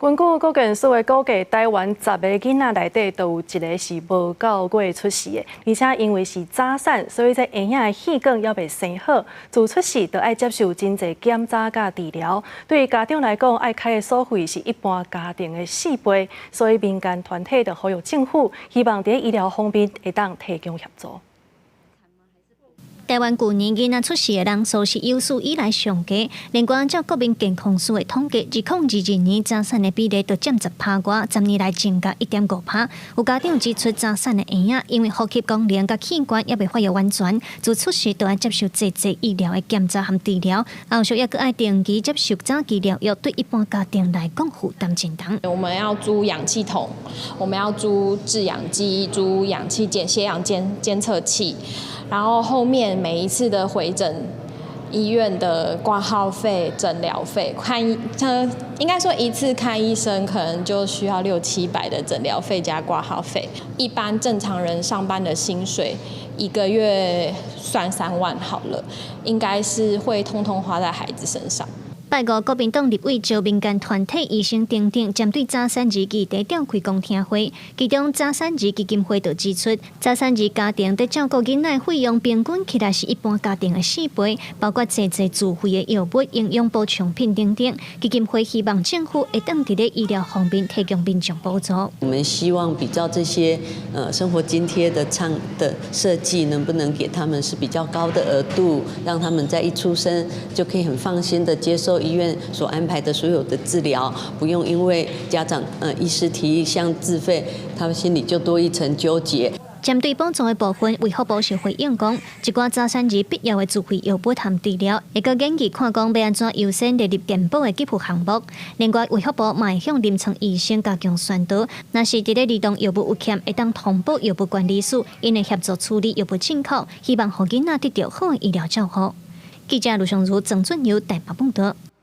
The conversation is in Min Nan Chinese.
根據國健署的估計，台灣十個囡仔內底都有一個是無夠月出世的，而且因為是早產，所以這嬰仔的氣管猶未生好，自出世就愛接受真濟檢查佮治療。對家長來講，愛開的所費是一般家庭的四倍，所以民間團體就呼籲政府，希望佇醫療方面會當提供協助。台灣舊年囡仔出世的人數是有史以來上低。另外，按照國民健康署的統計，2022年早產的比例就佔10趴外，10年來增加1.5趴。有家長指出，早產的嬰仔因為呼吸功能佮器官猶未發育完全，自出世就愛接受濟濟醫療的檢查和治療，後續猶閣愛定期接受早期療藥，對一般家庭來講負擔真重。我們要租氧氣筒，我們要租制氧機、租氧氣檢血氧監測器。然後後面每一次的回診，醫院的掛號費、診療費，看醫，應該說一次看醫生可能就需要六七百的診療費加掛號費。一般正常人上班的薪水，一個月算3萬好了，應該是會通通花在孩子身上。拜五，國民黨立委招民間團體、醫生等等，針對早產兒議題召開公聽會。其中，早產兒基金會就指出，早產兒家庭佇照顧囡仔費用平均起來是一般家庭的四倍，包括濟濟自費的藥物、營養補充品等等。基金會希望政府會當佇咧醫療方面提供民眾補助。我們希望比較這些生活津貼的倡的設計，能不能給他們是比較高的額度，讓他們在一出生就可以很放心的接受醫院所安排的所有的治療，不用因為家長、醫師提一項自費，他們心裡就多一層糾結。針對補助的部分，衛福部是回應講，一寡早產兒必要的自費藥物和治療，會閣研議看講欲按怎優先列入健保的給付項目。另外，衛福部嘛會向臨床醫生加強宣導，若是佇咧兒童藥物有欠，會當通報藥物管理署，𪜶會協助處理藥物進口，希望予囡仔得著好的醫療照護。記者盧尚如、曾俊友台北報導。